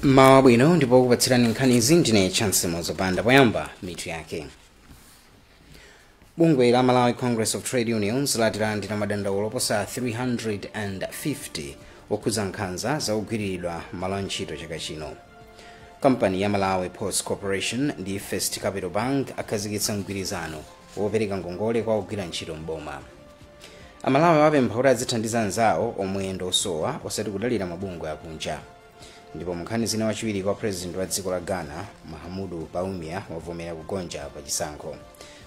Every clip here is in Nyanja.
Mmawa bwino, ndipo kupatsirani nkhanizi ndine Chance Mozopanda. Poyamba, mitu yake. Bungwe la Malawi Congress of Trade Unions lati lalandira madandaulo oposa 350 okhudza nkhanza zakugwiriridwa malo a ntchito chaka chino. Kampani ya Malawi Post Corporation ndi First Capital Bank akhazikitsa mgwirizano wopereka ngongole kwa ogwira ntchito mboma. Amalawi apempha kuti azithandiza anzawo omwe ndi osowa, osati kudalira mabungwe akunja. Ndipo munkhani zina, wachiwiri kwa president wa dziko la Ghana, Mahamudu Bawumia, wavomera kugonja pa chisankho.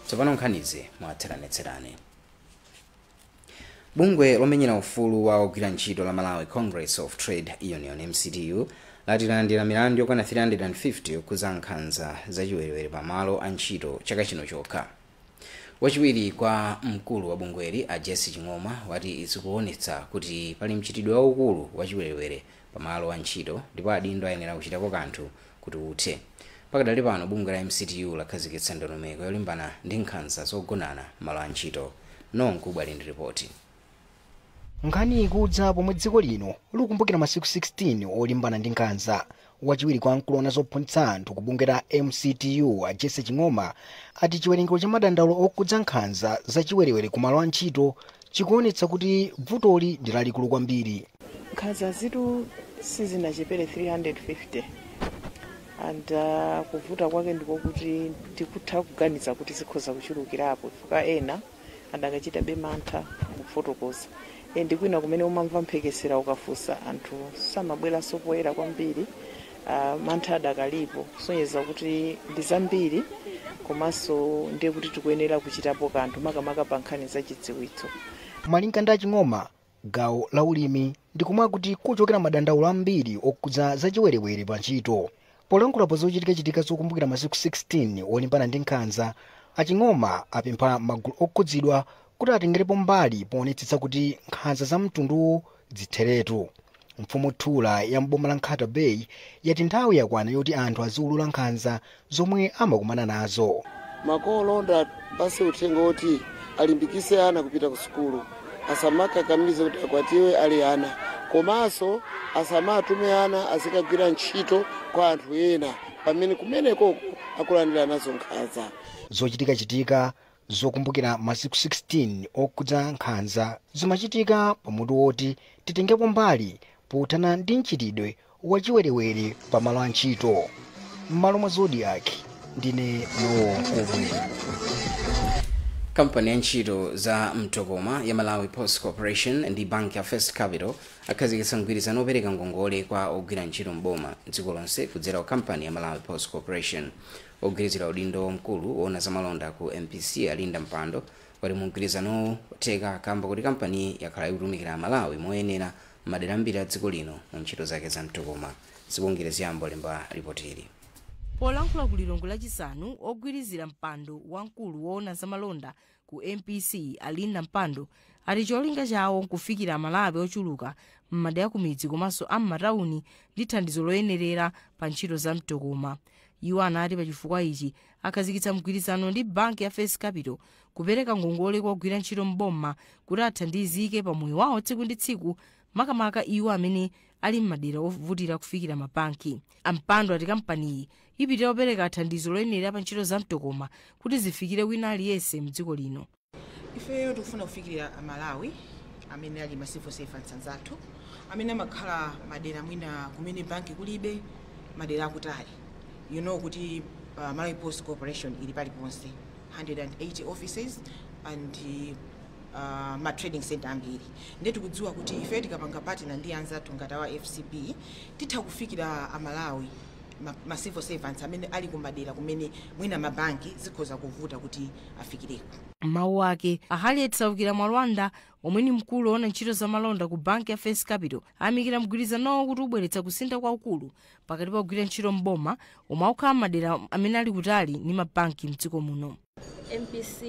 Tsopano nkhanizi mwatseranetserane. Bungwe lomenyera ufulu wa ogwira ntchito la Malawi Congress of Trade Union, MCTU, lati lalandira milandu yokwana 350 yokhudza nkhanza zachiwerewere pamalo a ntchito chaka chino chokha. Wachiwiri kwa mkulu wa bungweli, a Jesse Ching'oma, wati zikuonetsa kuti pali mchitidwe waukulu wachiwerewere pamalo a ntchito ndipo adindo ayenera kuchitapo kanthu kuti uthe. Pakadali pano, bungwe la MCTU lakhazikitsa ndondomeko yolimbana ndi nkhanza zogonana malo a ntchito. Nonkubwa ali ndi ripoti. Nkhani ikudza pomwe dziko lino likukumbukira masiku 16 olimbana ndi nkhanza. Wachiwiri kwa mkulu ona zophunzitsa anthu ku bungwe la MCTU, a Jesse Ching'oma, ati chiwerengero cha madandaulo okhudza nkhanza zachiwerewere ku malo a ntchito chikuonetsa kuti vutoli ndi lalikulu kwambiri. Nkhanza zitu sizinachepere 350 and kuvuta kwake ndikokuti tikutha kuganiza kuti zikhoza kuchulukirapo, chifukwa ena adakachitabe mantha kufotokoza. Ndi kwina kumene umamva mphekesera, ukafunsa anthu samabweranso poyera kwambiri. Mantha adakalipo, kusonyeza kuti ndi zambiri, komanso ndiye kuti tikuyenera kuchitapo kanthu, makamaka pa nkhani za chidziwitso. Malinga ndi Aching'oma, gawo la ulimi ndikumwa kuti kuchokera madandaulo ambiri okhudza zachiwerewere pa ntchito. Polankhulapo zochitikachitika zokumbukira masiku 16 olimbana ndi nkhanza, Aching'oma apempha magulu okhudzidwa kuti atengerepo mbali poonetsetsa kuti nkhanza za mtunduwu zitheretu. Mfumu Thula ya mboma la Nkhata Bay yati nthawi yakwana yoti anthu aziwulula nkhanza zomwe amakumana nazo. Makolo ndapase uthenga woti alimbikise ana kupita ku sukulu, asamakakamize kuti akwatiwe ali ana, komanso asamatume ana azikagwira ntchito kwa anthu ena pamene kumenekoko akulandira nazo nkhanza. Zochitikachitika zokumbukira masiku 16 okhudza nkhanza zimachitika pamutu woti titengepo mbali pothana ndi mchitidwe wachiwerewere pamalo a ntchito. M'malo mwa Zodiak, ndine Nowo Nkubwe. Kampani ya ntchito za mtokoma ya Malawi Post Corporation ndi banki ya First Capital akhazikitsa mgwirizano opereka ngongole kwa ogwira ntchito mboma dziko lonse kudzera ku kampani ya Malawi Post Corporation. Ogwirizira udindo mkulu woona zamalonda ku MPC, Alinda Mpando, wati mu mgwirizanowu theka kamba kuti kampani yakhala ikutumikira Malawi moyenera madera ambiri a dziko lino mu ntchito zake za mtokoma. Zikungire Ziyambo lemba ripoti ili. Polankhula ku Lilongwe Lachisanu, ogwirizira mpando wamkulu woona zamalonda ku MPC, Alinda Mpando, ati cholinga chawo nkufikira Amalawi ochuluka m'madera kumidzi komanso am'matawuni ndi thandizo loyenerera pa ntchito za mtokoma. Iwo anati pachifukwa ichi akhazikitsa mgwirizano ndi banki ya First Capital kupereka ngongole kwa ogwira ntchito mboma kuti athandizike pa moyo wawo tsiku ndi tsiku, makamaka iwo amene ali m'madera ovutira kufikira mabanki. Ampando ati kampaniyi ipitira kupereka thandizo loyenera pa ntchito za mtokoma kuti zifikire wina aliyense mdziko lino. Ifeyo tikufuna kufikira Amalawi amene ali ma civil servants anzathu amene amakhala madera mwina kumene banki kulibe, madera akutali. You know kuti Malawi Post Corporation ili paliponse, 180 offices and ma trading center ambiri. Ndiye tikudziwa kuti ife tikapanga partner ndi anzathu ngati awa FCB, titha kufikira Amalawi, ma civil servants amene ali kumadera kumene mwina mabanki zikhoza kuvuta kuti afikireko. Mawu ake, a Harriet Saukira Mwalwanda, omwe ni mkulu woona ntchito zamalonda ku banki ya First Capital, ayamikira mgwirizanowo kuti ubweretsa kusintha kwakukulu pakati pa kugwira ntchito mboma omwe akukhala madera amene ali kutali ndi mabanki mdziko muno. MPC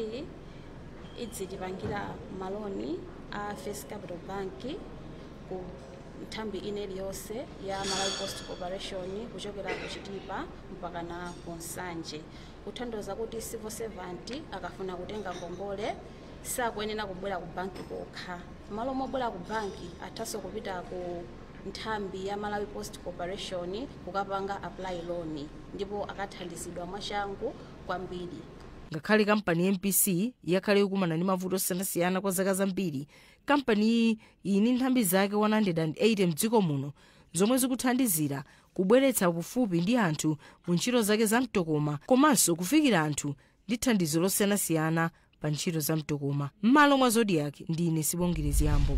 idzitipangira maloni a First Capital Bank ku nthambi ina iliyonse ya Malawi Post Corporation, kuchokera ku Chitipa mpaka na ku Nsanje, kuthandiza kuti civil servant akafuna kutenga ngongole sakuyenera kubwera ku banki kokha. Malo mobwera ku banki, athanso kupita ku nthambi ya Malawi Post Corporation kukapanga apply loan, ndipo akathandizidwa mwachangu kwambiri. Ngakhale kampani MPC yakhale ikumana ndi mavuto osiyanasiyana kwa zaka zambiri, kampani iyi ili nthambi zake 180 mdziko muno zomwe zikuthandizira kubweretsa kufupi ndi anthu mu ntchito zake za mtokoma komanso kufikira anthu ndi thandizo losiyanasiyana pa ntchito za mtokoma. M'malo mwa Zodiak, ndine Sibongire Ziyambo.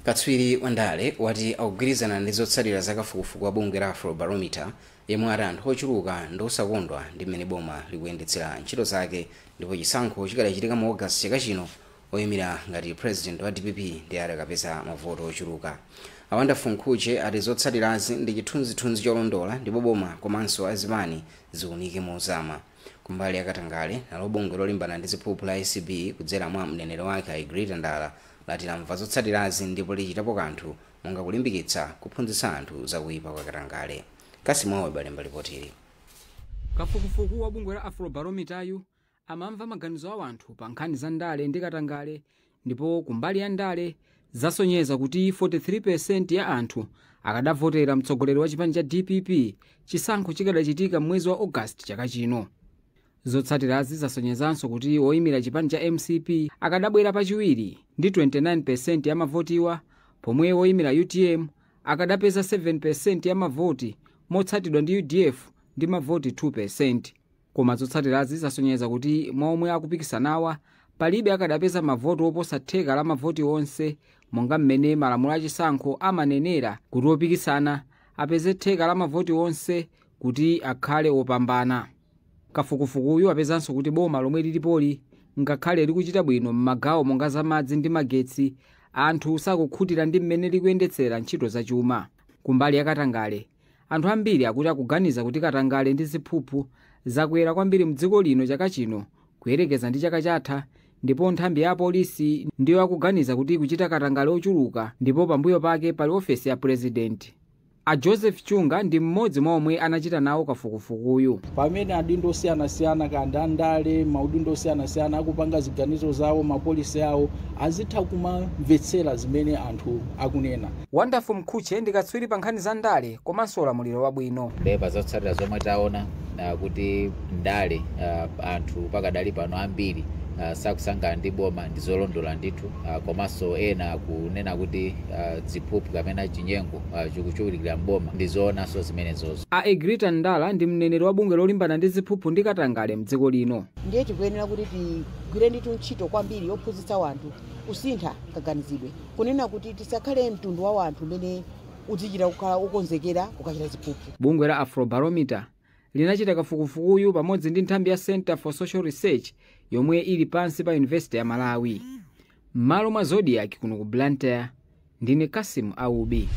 Katswiri wandale wati akugwirizana ndi zotsatira za kafukufuku wa bungwe la Afrobarometer yemwe ati anthu ochuluka ndi osakondwa ndi mmene boma likuyendetsera ntchito zake, ndipo chisankho chikadachitika mu Ogasiti chaka chino, oyimira ngati president wa DPP ndi adakapeza mavoto ochuluka. A Wonderful Mkhutche ati zotsatirazi ndi chithunzithunzi cholondola ndipo boma komanso azipani ziunike mozama. Kumbali yakatangale, nalo bungwe lolimbana ndi ziphuphu la ACB kudzera mwa mneneri wake a Egrita Ndala lati lamva zotsatirazi ndipo lichitapo kanthu, monga kulimbikitsa kuphunzitsa anthu zakuyipa kwa katangale. Kasimawe balemba lipotili. Kafukufuku wa bungwe la Afrobarometer amamva maganizo a anthu pa nkhani za ndale ndi katangale, ndipo kumbali ya ndale zasonyeza kuti 43% ya anthu akadavotera mtsogoleri wa chipani cha DPP chisankho chikadachitika mwezi wa Ogasiti chaka chino. Zotsatirazi zasonyezanso kuti woyimira chipani cha MCP akadabwera pachiwiri ndi 29% ya mavotiwa, pomwe woyimira UTM akadapeza 7% ya mavoti, motsatidwa ndi UDF ndi mavoti 2%. Koma zotsatirazi zasonyeza kuti mwa omwe akupikisanawa palibe akadapeza mavoti oposa theka la mavoti onse, monga mmene malamulo achisankho amanenera kuti opikisana apeze theka la mavoti onse kuti akhale opambana. Kafukufukuyu apezanso kuti boma lomwe lilipoli, ngakhale likuchita bwino m'magawo monga zamadzi ndi magetsi, anthu sakukhutira ndi mmene likuyendetsera ntchito zachuma. Kumbali ya katangale, anthu ambiri akuti akuganiza kuti katangale ndi ziphuphu zakwera kwambiri mdziko lino chaka chino kuyerekeza ndi chaka chatha, ndipo nthambi ya apolisi ndiyo akuganiza kuti kuchita katangale ochuluka, ndipo pambuyo pake pali ofesi ya purezidenti. A Joseph Chunga ndi mmodzi mwa omwe anachita nawo kafukufukuyu. Pamene adindo osiyanasiyana kandi andale, maudindo osiyanasiyana akupanga ziganizo zawo, mapolisi awo azitha kumamvetsera zimene anthu akunena. Wonderful Mkhutche ndi katswiri pa nkhani za ndale komanso ulamuliro wabwino. Ndepa zotsatira zomwe taona kuti ndale anthu pakadali pano ambiri sakusangalala ndi boma ndi zolondola ndithu, komanso ena kunena kuti ziphuphu kapena chinyengo chikuchulukira mboma ndi zoonanso zimenezozo. A Egrita Ndala ndi mneneri wa bungwe lolimbana ndi ziphuphu ndi katangale mdziko lino. Ndiye tikuyenera kuti tigwire ndithu ntchito kwambiri yophunzitsa wanthu kusintha kaganizidwe, kunena kuti tisakhale mtundu wa wanthu umene udzichita kukhala ukonzekera kukachita ziphuphu. Bungwe la Afrobarometer linachita kafukufukuyu pamodzi ndi nthambi ya Center for Social Research yomwe ili pansi pa University ya Malawi. M'malo mwa Zodiak kuno ku Blantyre, ndine Kasim Aubi.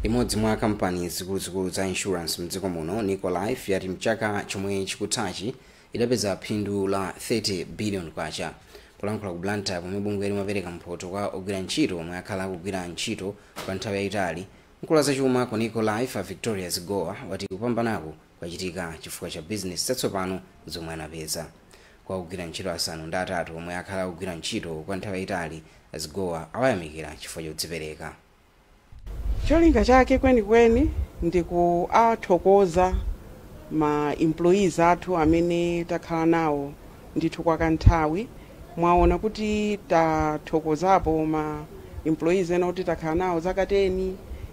Imodzi mwa kampani zikuluzikulu za insurance mdziko muno, Nico Life, yati mchaka chomwe chikuthachi idapeza phindu la 30 billion kwacha. Polankhula ku Blantyre pomwe bungwe limapereka mphoto kwa ogwira ntchito omwe akhala akugwira ntchito kwa nthawi yayitali, mkulu wa zachuma ku Nico Life a Victoria Zigowa wati kupambanako kwachitika chifukwa cha bizinesi zatsopano zomwe anapeza. Kwa ogwira ntchito 8 omwe akhala akugwira ntchito kwa nthawi yayitali, Zigowa awayamikira chifukwa chodzipereka. Cholinga chake kwenikweni ndi kuathokoza ma employees athu amene takhala nawo ndithu kwa kanthawi. Mwaona kuti tathokozapo ma employees ena kuti takhala nawo zaka 10,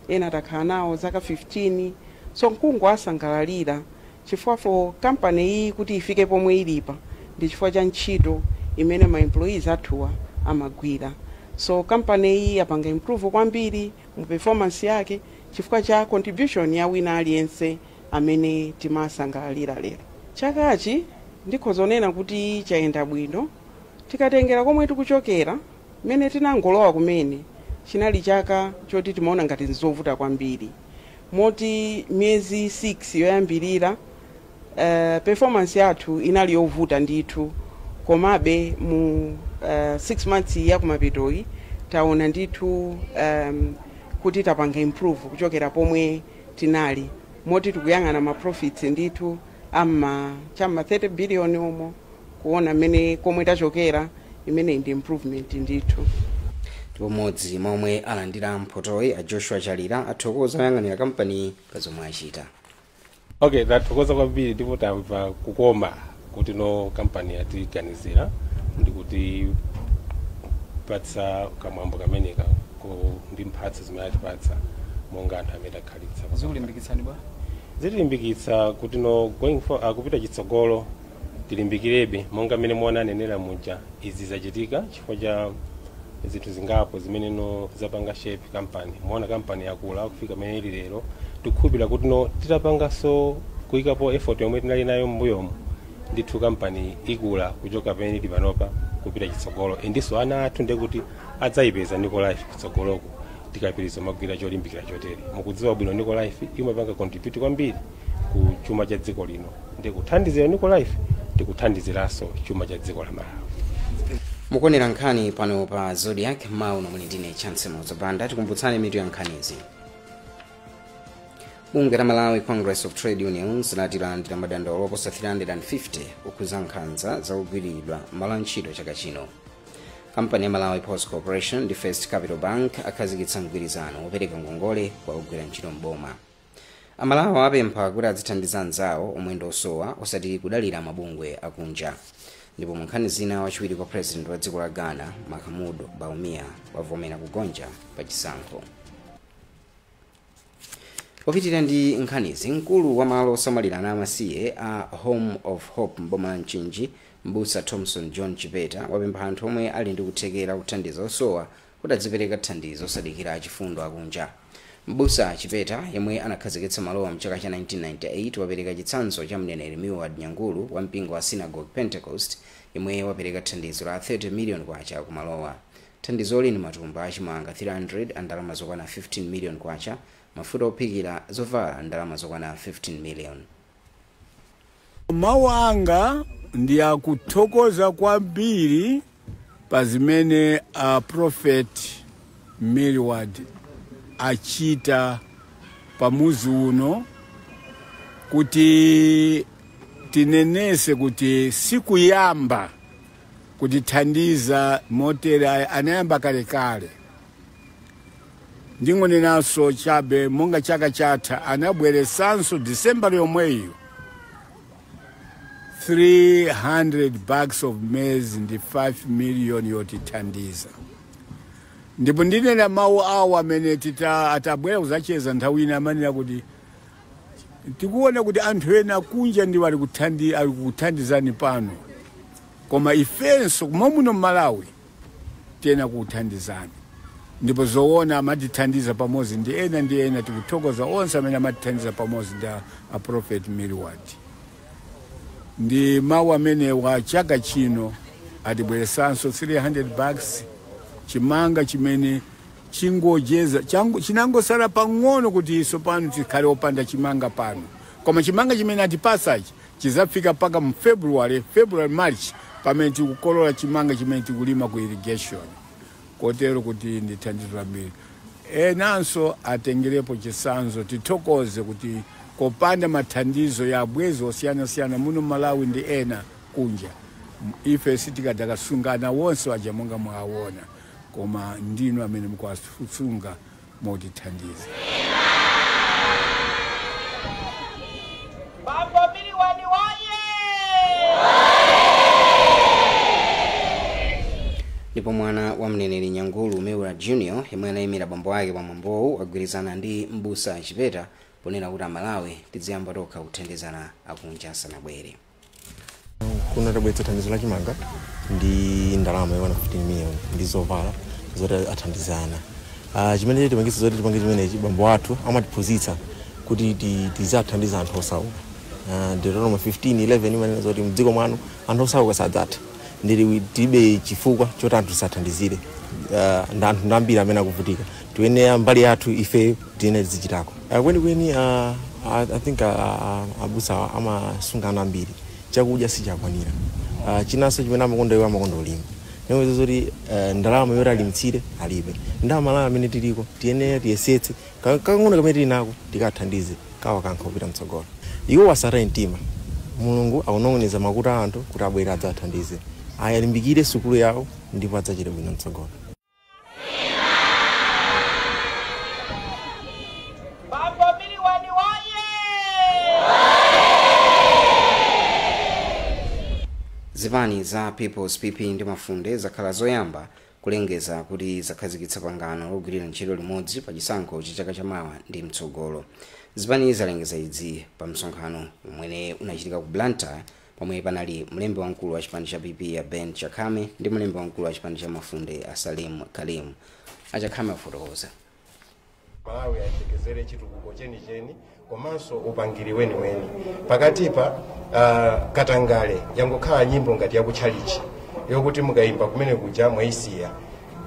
ena takhala nawo zaka 15, so mkungu asangalalira chifukwa for company iyi kuti ifike pomwe ilipa ndi chifukwa cha ntchito imene ma employees athuwa amagwira. So company iyi yapanga improve kwambiri mu performance yake chifukwa cha contribution ya wina aliyense amene timasangalalira lero. Chakachi ndikhozonena kuti chayenda bwino tikatengera komwe tikuchokera. Mmene tinangolowa kumene chinali chaka choti timaona ngati nzovuta kwambiri, moti miyezi 6 yoyambirira performance yathu inali yovuta ndithu, komabe mu 6 months ya kumapetoyi taona ndithu kuti tapanga improve kuchokera pomwe tinali, moti tikuyang'ana ma profits ndithu amma chamma 30 billion umo, kuona mmene komwe tachokera, imene ndi improvement ndithu. Ndipo mmodzi mwa omwe alandira mphotoyi, a Joshua Chalira, athokoza oyang'anira kampani pa zomwe achita. Okay, tathokoza kwambiri ndipo tamva kukoma kuti no kampani yatiganizira ndikuti patsa kamwambo kameneka ndi mphatso zimene atipatsa monga anthu amene akhalitsa. Zikulimbikitsani bwa? Zitilimbikitsa kuti no going for kupita chitsogolo tilimbikirebe monga mmene muona anenera muja. Izi zachitika chifukwa cha zinthu zingapo zimene no zapanga shape company. Muona kampani yakula kufika mmene ili lero. Tikukhulupirira kuti no titapanganso kuyikapo effort yomwe tinali nayo m'mbuyomu, ndithu kampani ikula kuchoka pamene ili panopa kupita chitsogolo. Endiso ana athu ndekuti adzayipeza Nico Life kutsogoloko tikapitiriza magwira cholimbikira chotere. Mukudziwa bwino Nico Life imapanga contribute kwambiri ku chuma cha dziko lino. Ndikuthandizira Nico Life, tikuthandiziranso chuma cha dziko la Malawi. Mukuonera nkhani pano pa Zodiak mawu nomwe ndine Chance Mozabanda. Tikumbutsani mitu ya nkhanizi. Bungwe la Malawi Congress of Trade Unions lati lalandira madandaulo oposa 350 okhudza nkhanza zakugwiridwa malo a ntchito chaka chino. Kampani ya Malawi Post Corporation ndi First Capital Bank akhazikitsa mgwirizano wopereka ngongole kwa ogwira ntchito mboma. Amalawi apempha kuti adzithandiza anzawo omwe ndi osowa, osati kudalira mabungwe akunja. Ndipo mu nkhani zina, wachiwiri kwa president wa dziko la Ghana, Mahamudu Bawumia, wavomera kugonja pa chisankho. Popitirira ndi nkhanizi, mkulu wa malo osamalira ana amasiye a Home of Hope mboma la Mchinji, Mbusa Thompson John Chipeta, wapempha anthu omwe ali ndi kuthekera kuthandiza osowa kuti adzipereka thandizo osadikira achifundo akunja. Mbusa Chipeta, yemwe anakhazikitsa malowa mchaka cha 1998, wapereka chitsanzo cha mneneri Milward Nyangulu wa mpingo wa Synagogue Pentecost, yemwe wapereka thandizo la 30 million kwacha kumalowa. Thandizoli ndi matumba achimanga 300 a ndalama zokwana 15 million kwacha, mafuta ophikira, zovala, ndalama zokwana 15 million. Mawu anga ndi akuthokoza kwambiri pa zimene a Prophet Milward achita pamuzi uno, kuti tinenese kuti sikuyamba kutithandiza motere, anayamba kalekale. Ndingonenanso chabe monga chaka chatha anabweresanso Disemba yomweyo 300 bags of maize ndi 5 million yotithandiza. Ndipo ndinena mawu awo amene tita atabwera kuzacheza nthawi ina, amanena kuti tikuona kuti anthu ena kunja ndi ali kuthandizani pano, koma ifenso kumomuno mMalawi tiyena kuthandizani. Ndipo zoona amatithandiza pamodzi ndi ena ndi ena. Tikuthokoza onse amene amatithandiza pamodzi ndi a Prophet Milward. Ndi mawu amene wa chaka chino atibweresanso 300 bags chimanga chimene chingojeza chinangosala pang'ono kuti iso pano tikhale opanda chimanga pano, koma chimanga chimene atipasachi chizafika mpaka mu February, March, pamene tikukolola chimanga chimene tikulima ku irrigation. Kotero kuti ndi thandizo lambiri, enanso atengerepo chitsanzo. Tithokoze kuti kopanda mathandizo ya abwezi osiyanasiyana muno Malawi ndi ena kunja, ife sitikadakasungana wonse waja monga mwaona, koma ndinu amene mukuwasunga motithandiza. Bambo Miliwani waye! Ndipo mwana wa mneneri Nyangulu, Milward Junior, yemwe anayimira bambo ake pamwambowu, agwirizana ndi Mbusa Chipeta ponena kuti Amalawi tiziyamba tokha kuthandizana akunja asanabwere. Kuno tabweretsa thandizo la chimanga ndi ndalama yokwana 15 million ndi zovala zoti athandizana. Chimene tipangitsa zoti tipange chimenechi, bambo athu amatiphunzitsa kuti tizathandiza anthu osauka. Deuteronomy 15:11 imanena zoti mdziko mwanu anthu osauka sadzatha. Ndili tilibe chifukwa choti anthu tisathandizire. Ndi anthu ambiri amene akuvutika, tiyenera mbali yathu ife tiyene tizichitako. Kwenikweni I think abusa amasungana ambiri, chakudya sichakwanira. Chinanso chimene amakonda iwo, amakonda ulimi. Nimwe zoti ndalama yoti alimitsire alibe. Ndi Amalawi amene tiliko tiyenera tiyesetse kakang'ono kamene tili nako tikathandize kawa kankha kupita mtsogolo. Iwo wasataye mtima, Mulungu akunong'oneza makutu a anthu kuti abwere adzathandize. Ayalimbikire sukulu yawo ndipo adzachita bwino mtsogolo. Zipani za People's PP ndi Mafunde zakhala zoyamba kulengeza kuti zakhazikitsa pangano logwirira ntchito limodzi pa chisankho cha chaka chamawa ndi mtsogolo. Zipani zalengeza izi pa msonkhano umene unachitika ku Blantyre, pomwe panali mlembi wamkulu wa chipani cha PP ya Ben Chakhame ndi mlembi wamkulu wa chipani cha Mafunde a Salim Kalim. Achakhame afotokoza. Malawi ayembekezere chitukuko chenicheni komanso upangiri weniweni. Pakatipa katangale yangokhala nyimbo ngati yakutchalichi yokuti mukayimba kumene kuja mwaisiya.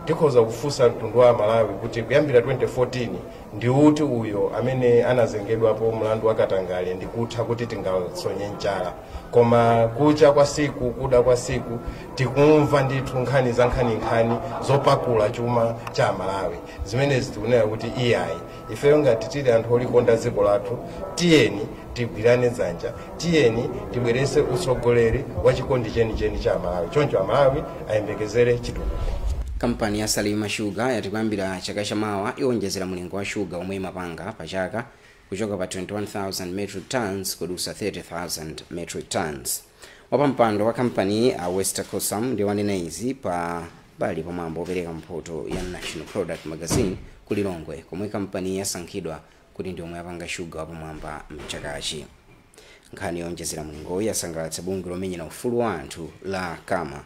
Tikhoza kufunsa mtundu wa Malawi kuti kuyambira 2014 ndi uti uyo amene anazengedwapo mlandu wa katangale ndikutha kuti tingasonye mchala. Koma kucha kwa siku, kuda kwa siku, tikumva ndithu nkhani za nkhaninkhani zopakula chuma cha Malawi. Zimenezi tikunena kuti iyayi, ifeyo ngati tili anthu olikonda dziko lathu, tiyeni tigwirane dzanja, tiyeni tibwerese utsogoleri wa chikondi chenicheni cha Malawi. Choncho Amalawi ayembekezere chitukuko. Kampani ya Salima Sugar yati kuyambira chaka chamawa iwonjezera mulingo wa shuga omwe imapanga pa chaka kuchoka pa 21,000 metric tons kudusa 30,000 metric tons. Wapampando wa kampani a Wester Cosam ndi wanena izi pa bali pamwambo opereka mphoto ya National Product Magazine ku Lilongwe, komwe kampani yasankhidwa kuti ndi omwe apanga shuga wapamwamba mchakachi. Nkhani yonjezera mulingoyi yasangalatsa bungwe lomenyera ufulu wa anthu la Kama,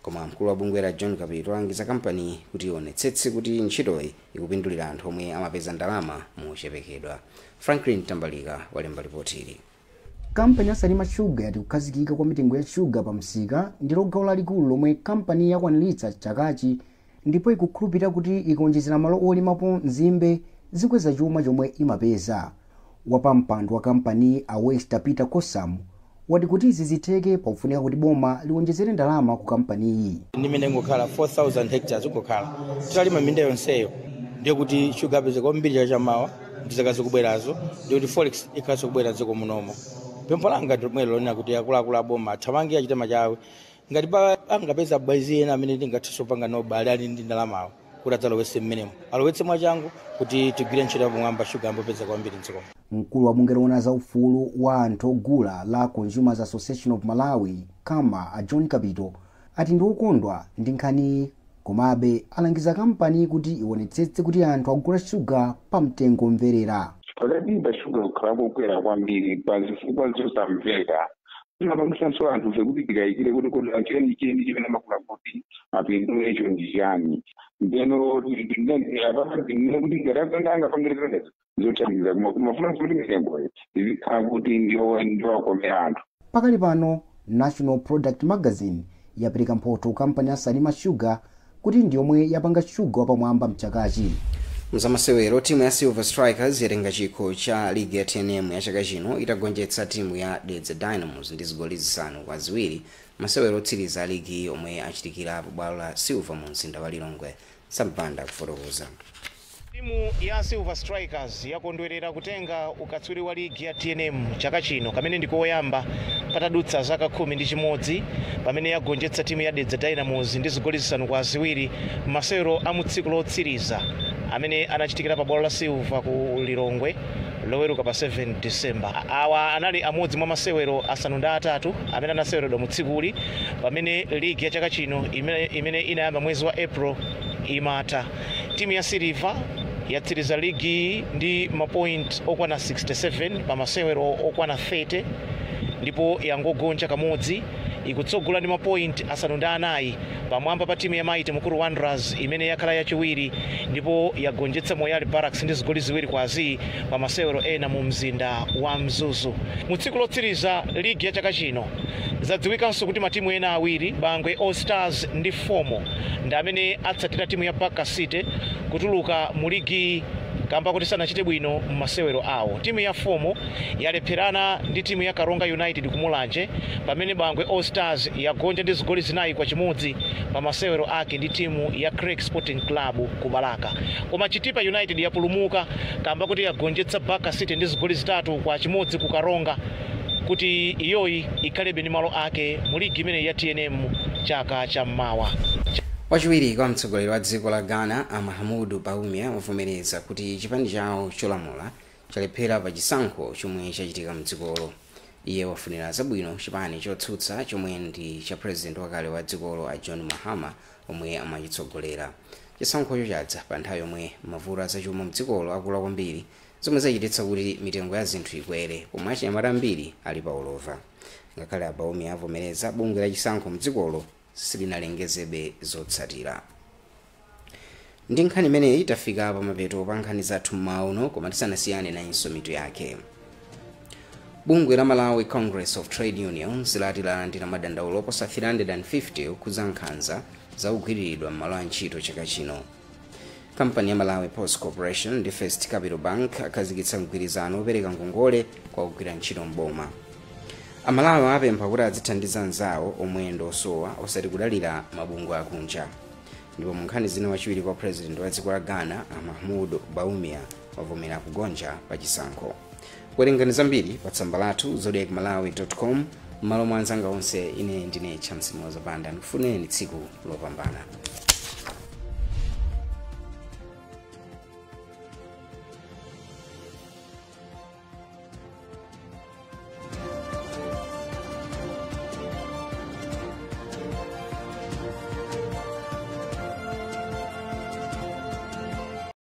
koma mkulu wa bungwe la John Kapito alangiza kampani kuti ionetsetse kuti ntchitoyi ikupindulira anthu omwe amapeza ndalama mochepekedwa. Franklin Tambalika walemba ripoti ili. Kampani ya Salima Sugar yati kukhazikika kwa mitengo ya shuga pa msika ndilo gawo lalikulu lomwe kampani yakwaniritsa chakachi, ndipo ikukhulupirira kuti ikuonjezera malo olimapo nzimbe zikweza chuma chomwe imapeza. Wapampando wa kampani a Wester Peter Cosam wati kuti izi zitheke pakufunika kuti boma liwonjezere ndalama ku kampaniyi. Ndimene ngokhala 4000 hectares ngokhala titalima minda yonseyo, ndiye kuti shuga apeze kwambiri chaka chamawa ndi zaka zikubwerazo, ndiye kuti forex ikhalanso kubwera dziko munomo. Pempho langa ndilomwelo lonena kuti akuluakulu a boma athamange achite machawi ngati angapeza abwenzi ena amene tingathenso kupanga nawo ubale ali ndi ndalamawo kuti adzalowetse mmenemo, alowetse mwachangu kuti tigwire ntchito yapamwamba shuga ambopeza kwambiri mdzikomo. Mkulu wa bungwe loona za ufulu wa anthu ogula la Consumers Association of Malawi Kama a John Kapito ati ndi okondwa ndi nkhaniyi, komabe alangiza kampani kuti ionetsetse kuti anthu agula shuga pa mtengo omverera. Pakati shuga kukhala kokwera kwambiri pa zifukwa zosamveka zimapangisanso anthu kuti tikayikire kuti kodi chenicheni chimene amakula kuti mapindu echo ndi chani. Ndeno kuti ngati angapangire zimenezo zothandiza kumafuna kuti mitengoyo izikhala kuti ndiwakomera anthu. Pakali pano National Product Magazine yapereka mphoto kampani ya Salima Sugar kuti ndi yomwe yapanga shuga wapamwamba mchakachi. Mzamasewero, timu ya Silver Strikers yatenga chikho cha ligi ya TNM ya chaka chino itagonjetsa timu ya Dedza Dynamos ndi zigoli 5-2 masewero otsiriza ligi omwe achitikira pa bwalo la Silver mu mzinda wa Lilongwe. Sampanda kufotokoza. Timu ya Silver Strikers yakondwerera kutenga ukatswiri wa ligi ya TNM chaka chino kamene ndikoyamba patadutsa zaka 11 pamene yagonjetsa timu ya Dedza Dynamos ndi zigoli 5-2 masewero a mu tsiku lotsiriza amene anachitikira pa bwalo la Silver ku Lilongwe loweruka pa 7 December. Awa anali amodzi mwa masewero 8 amene anaseweredwa mu tsikuli pamene ligi ya chaka chino imene inayamba mwezi wa April imatha. Timu ya Silver yatsiriza ligi ndi mapoint okwana 67 pa masewero okwana 30 ndipo yangogonja kamodzi, ikutsogola ndi mapoint 9 pamwamba pa timu ya Mighty Mukuru Wanderers imene yakhala yachiwiri ndipo yagonjetsa Moyale Barracks ndi zigoli 2-0 pa masewero ena mu mzinda wa Mzuzu. Mu tsiku lotsiriza ligi ya chaka chino zadziwikanso kuti matimu ena awiri, Bangwe All Stars ndi Fomo, ndi amene atsatira timu ya Baka City kutuluka mu ligi kamba kuti sanachite bwino mmasewero awo. Timu ya Fomo yalepherana ndi timu ya Karonga United kumulanje pamene Bangwe All Stars yagonja ndi zigoli 4-1 pa masewero ake ndi timu ya Craig Sporting Club ku Balaka. Koma Chitipa United yapulumuka kamba kuti yagonjetsa Baka City ndi zigoli 3-1 ku Karonga kuti iyoyi ikhalebe ndi malo ake mu ligi imene ya TNM chaka chammawa. Wachiwiri kwa mtsogoleri wa dziko la Ghana a Mahamudu Bawumia wavomereza kuti chipani chawo cholamula chalephera pa chisankho chomwe chachitika mdzikolo. Iye wafunira zabwino chipani chotsutsa chomwe ndi cha president wakale wa dzikolo a John Mahama omwe amachitsogolera. Chisankhocho chadza pa nthawi yomwe mavuto azachuma mdzikolo akula kwambiri, zomwe zachititsa kuti mitengo ya zinthu ikwere pomwe achinyamata ambiri ali pa ulova. Ngakhale a Bawumia avomereza, bungwe la chisankho mdzikolo silinalengezebe zotsatira. Ndi nkhani imeneyi tafika pamapeto pa nkhani zathu mmawa uno, koma tisanasiyane nayinso mitu yake. Bungwe la Malawi Congress of Trade Unions lati lalandira madandaulo oposa 350 okhudza nkhanza zakugwiriridwa m'malo a ntchito chaka chino. Kampani ya Malawi Post Corporation ndi First Capital Bank akhazikitsa mgwirizano opereka ngongole kwa kugwira ntchito mboma. Amalawi apempha kuti azithandiza anzawo omwe ndi osowa osati kudalira mabungwe akunja. Ndipo mu nkhani zina, wachiwiri kwa president wa dziko la Ghana a Mahmoud Bawumia wavomera kugonja pa chisankho. Werengani zambiri pa tsamba lathu zodiakmalawi.com. M'malo mwa anzanga onse, ine ndine Chamsimoza Banda, ndikufunireni tsiku lopambana.